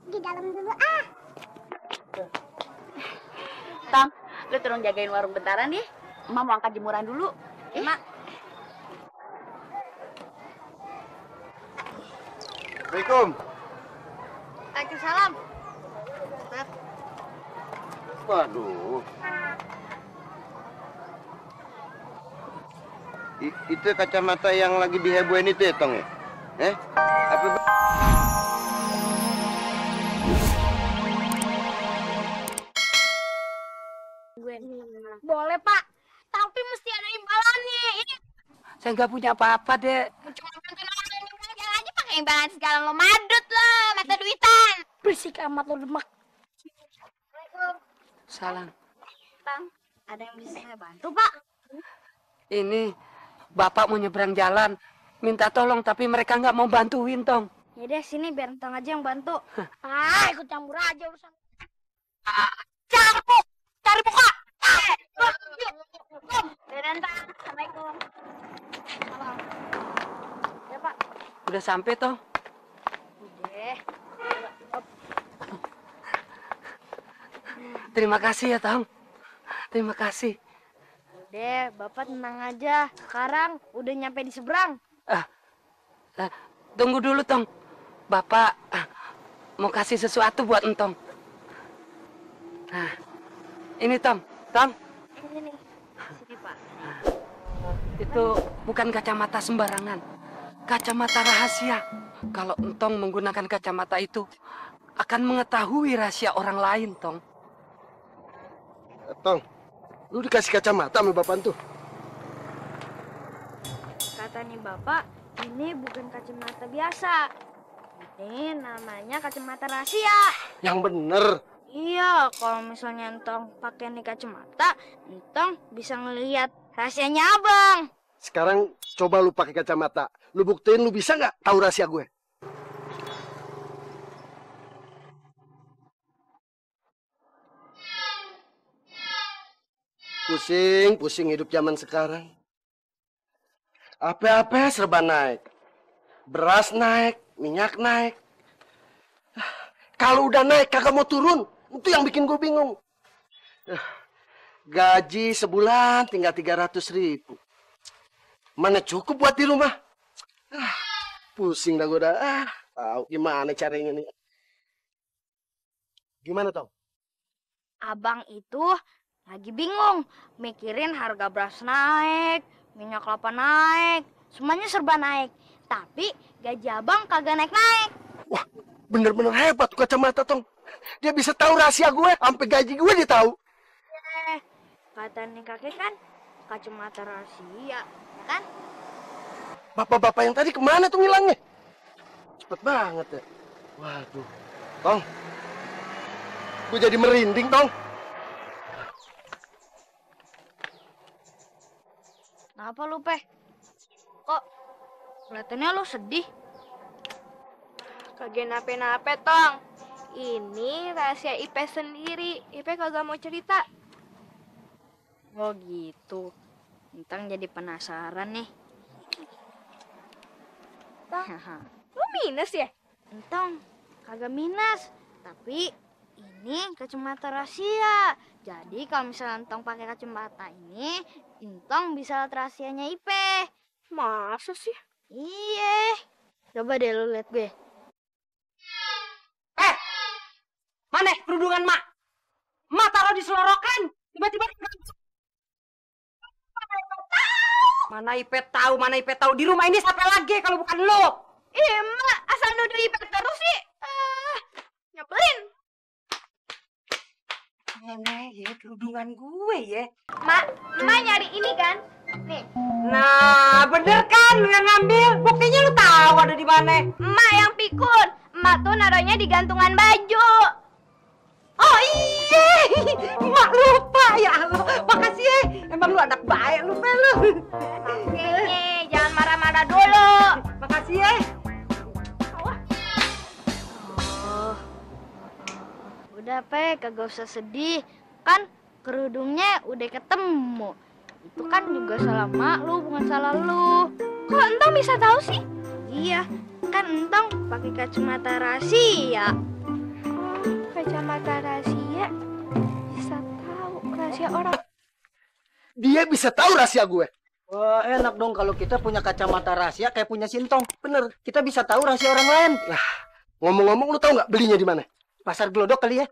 di dalam dulu ah. Tong, lu tolong jagain warung bentaran ya. Emak mau angkat jemuran dulu. Emak. Assalamualaikum. Waalaikumsalam. Waduh. Itu kacamata yang lagi dihebohin itu ya, Tong ya? Apa Boleh Pak, tapi mesti ada imbalannya. Ini Saya nggak punya apa-apa, Dek. cuma bantuin orang jalan aja pakai imbalan segala, lo madut lah, mata duitan. Bersih amat lo demak. Salam. Bang, ada yang bisa saya bantu Pak? Ini Bapak mau nyebrang jalan. Minta tolong, tapi mereka nggak mau bantuin, Tong. Ya deh, sini biar Tong aja yang bantu. Ikut campur aja urusan. Campur, cari muka. Dadah, Tang. Assalamualaikum. Salam. Ya Pak. Udah sampai, Tong. Udah. Terima kasih ya, Tong. Terima kasih. Udah, Bapak tenang aja. Sekarang udah nyampe di seberang. Tunggu dulu, Tong. Bapak mau kasih sesuatu buat Entong. Nah, ini, Tong. Tong, Ini nih. Sini Pak. itu bukan kacamata sembarangan. Kacamata rahasia. Kalau Entong menggunakan kacamata itu, akan mengetahui rahasia orang lain, Tong. Tong, lu dikasih kacamata sama bapak tuh? Kata nih Bapak, ini bukan kacamata biasa. Ini namanya kacamata rahasia. Yang bener. Iya, kalau misalnya Entong pakai nih kacamata, Entong bisa ngelihat rahasianya Abang. Sekarang coba lu pakai kacamata. Lu buktiin lu bisa nggak tahu rahasia gue? Pusing hidup zaman sekarang. Apa-apa serba naik. Beras naik, minyak naik. Kalau udah naik kagak mau turun. Itu yang bikin gue bingung. Gaji sebulan tinggal 300.000. Mana cukup buat di rumah? Pusing dah gue dah. Tahu gimana caranya nih. Gimana, Tong? Abang itu lagi bingung, mikirin harga beras naik, minyak kelapa naik, semuanya serba naik. Tapi gaji Abang kagak naik-naik. Wah, bener-bener hebat tuh kacamata, Tong. Dia bisa tahu rahasia gue, sampai gaji gue dia tahu. Kata nih kakek kan, kacamata rahasia, ya kan? Bapak-bapak yang tadi kemana tuh ngilangnya? Cepet banget ya. Waduh. Tong. Gue jadi merinding, Tong. Kenapa lu, Peh? Kok kelihatannya lu sedih? Kagak nape-nape, Tong. Ini rahasia Ipe sendiri. Ipe kagak mau cerita. Oh gitu. Entang jadi penasaran nih. Tong, lu minus ya? Entang kagak minus. Tapi ini kacamata rahasia. Jadi kalau misalnya Entong pakai kacamata ini, Entong bisa lihat rahasianya Ipe. Masa sih? Iya. Coba deh lu lihat gue. Mana kerudungan Mak? Mak taruh di selorokan. Tiba-tiba mana Ipet tahu di rumah ini siapa lagi kalau bukan lo? Mak, asal nuduh Ipe terus sih. Nyebelin. Nenek ya kerudungan gue ya. Mak nyari ini kan? Nih, Nah, bener kan lu yang ngambil? Buktinya lu tahu ada di mana. Mak yang pikun. Mak tuh naruhnya di gantungan baju. Oh iya, Mak lupa ya Allah. Makasih ya. Emang lu anak baik lu, lu. Oke, jangan marah-marah dulu. Makasih ya. Udah, Pe, kagak usah sedih. Kan kerudungnya udah ketemu. Itu kan juga salah mak lu, bukan salah lu. Kok Entong bisa tahu sih? Iya, kan Entong pakai kacamata rahasia. kacamata rahasia bisa tahu rahasia orang. Dia bisa tahu rahasia gue. Wah, enak dong kalau kita punya kacamata rahasia kayak punya Sintong. Bener, kita bisa tahu rahasia orang lain. Lah, ngomong-ngomong lu tahu nggak belinya di mana? Pasar Glodok kali ya?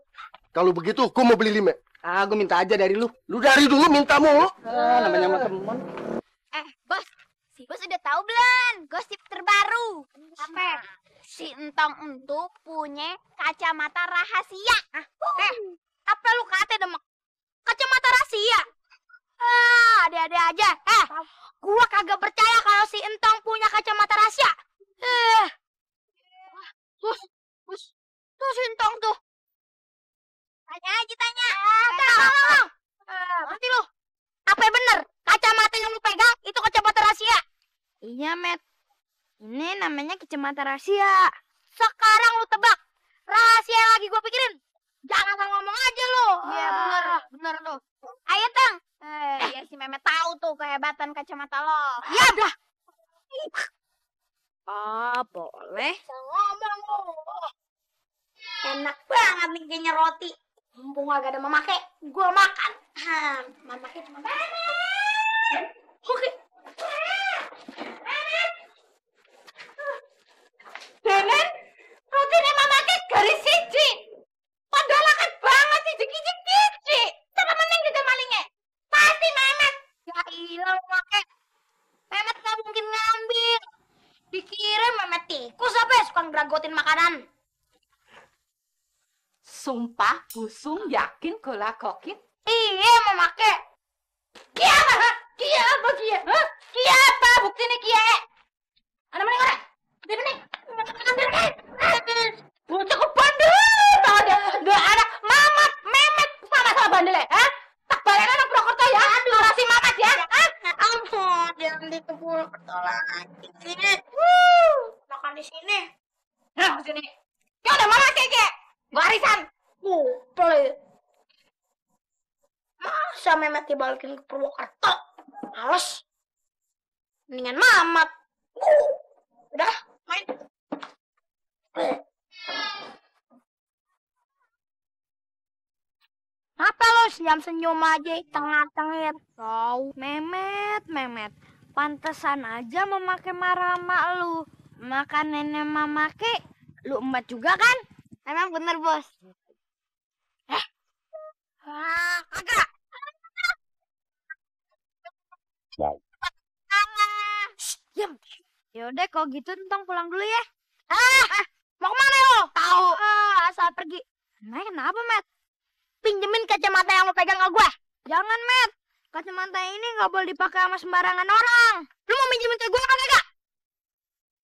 Kalau begitu, gue mau beli 5. Ah, gue minta aja dari lu. Lu dari dulu minta mulu. Namanya sama temen. Bos, si bos udah tahu belum gosip terbaru? Apa? Si Entong untuk punya kacamata rahasia. Apa lu kata demek? Kacamata rahasia? Ada-ada aja. Gua kagak percaya kalau si Entong punya kacamata rahasia. Tuh si Entong tuh. Tanya aja, tanya. Tolong. Nanti lu. Apa bener? Kacamata yang lu pegang itu kacamata rahasia? Iya, Met. Ini namanya kacamata rahasia. Sekarang lu tebak. Rahasia yang lagi gua pikirin. Jangan asal ngomong aja lu. Iya, bener tuh. Ayo, Tang. Ya si Memet tahu tuh kehebatan kacamata lo. Ya udah. Boleh. Ngomong lu. Enak banget nih kayaknya roti. Mumpung agak ada memakai, gua makan. Mamakai cuma Oke. Denen, roti nih mamakai garis siji. Padahal akeh banget sih jeki-jeki. Siapa meneng gitu malingnya? Pasti Memet. Ya ilah mamakai. Memet nggak mungkin ngambil. Dikira Memet tikus apa ya suka ngeragotin makanan. Sumpah, busung yakin gola kokit. Iya, memakai. Kia apa? Kia apa kia? Hah? Kia apa? Bukti nih kia. Ada mana orang? Di mana? Bocah kok bandel. Ada Mamat, Memet sama bandel ya? Hah? Tak balik anak Purwokerto ya? Narasi Mamat ya? Hah? Ampun, jangan di Purwokerto lagi. Makan di sini. Nah, di sini. Ya udah Mama keke. Warisan. Boleh. Masa Memet dibalikin ke Purwokerto? Males. Mendingan Mamat. Udah, main. Apa lo senyum-senyum aja tengah-tengah? Tahu, Memet. Pantesan aja memakai marah mak lu. Makan nenek memakai, lu emat juga kan? Emang bener, Bos. Agak. Diam. Yaudah, kalau gitu Entong pulang dulu ya. Mau kemana lo? Tahu. Asal pergi. Emang kenapa, Met? Pinjemin kacamata yang lo pegang ke gue. Jangan, Met. Kacamata ini nggak boleh dipakai sama sembarangan orang. Lu mau minjemin ke gue kan enggak?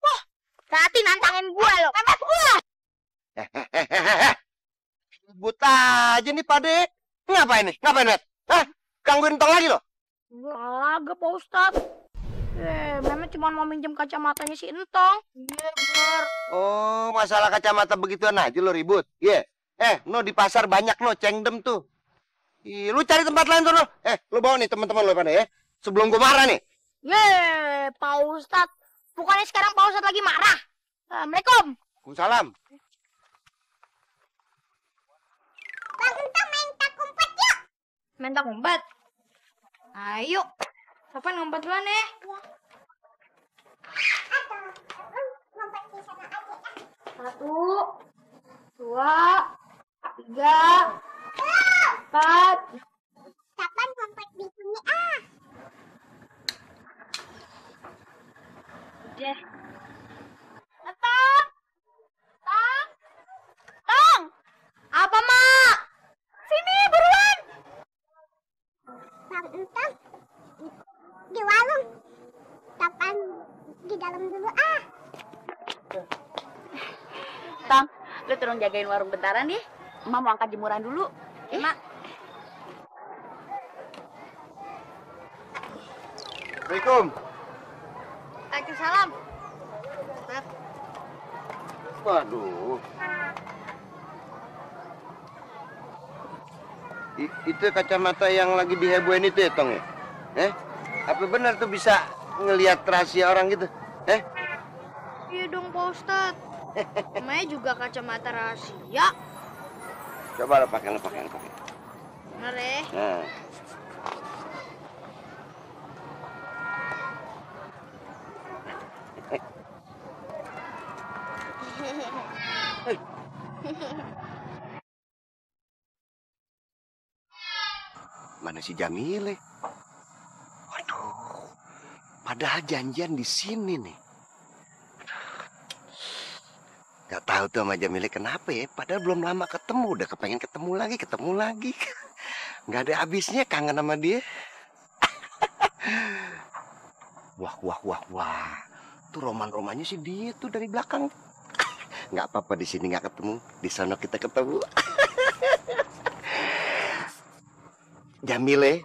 Wah, berarti nantangin gue lo. Memet gue. Buta aja nih, Pade. Ngapain nih? Ngapain, Met? Hah? Gangguin Entong lagi lo? Enggak, Pak Ustadz. Memet cuma mau minjem kacamatanya si Entong. Iya, bener. Oh, masalah kacamata begituan aja lo ribut. Iya. No di pasar banyak no cengdem tuh. Lu cari tempat lain tuh. Lu bawa nih teman-teman lo pada ya. Sebelum gua marah nih. Pak Ustadz. Bukannya sekarang Pak Ustadz lagi marah. Assalamualaikum. Waalaikumsalam. Bang Entong main tak umpet yuk. Main tak umpet? Ayo. Kapan ngumpet duluan ya? Satu, dua, tiga, empat. Kapan ngumpet di sini Udah. Tong. Apa, Mak? Sini, buruan. Bang Entong di warung. Kapan di dalam dulu Tang, lu tolong jagain warung bentaran ya. Emak mau angkat jemuran dulu. Mak. Assalamualaikum. Waalaikumsalam. Waduh. Itu kacamata yang lagi dihebohin itu ya, Tong ya? Apa benar tuh bisa ngelihat rahasia orang gitu? Iya dong, Pak Ustadz. Namanya juga kacamata rahasia. Coba lo pakai. Bener ya? Nah. Mana si Jamile? Waduh, padahal janjian di sini nih. Gak tahu tuh sama Jamile kenapa ya? Padahal belum lama ketemu, udah kepengen ketemu lagi. Gak ada habisnya kangen sama dia. Wah. Tuh roman-romannya sih dia tuh dari belakang. Gak apa-apa di sini gak ketemu, di sana kita ketemu. Jamile.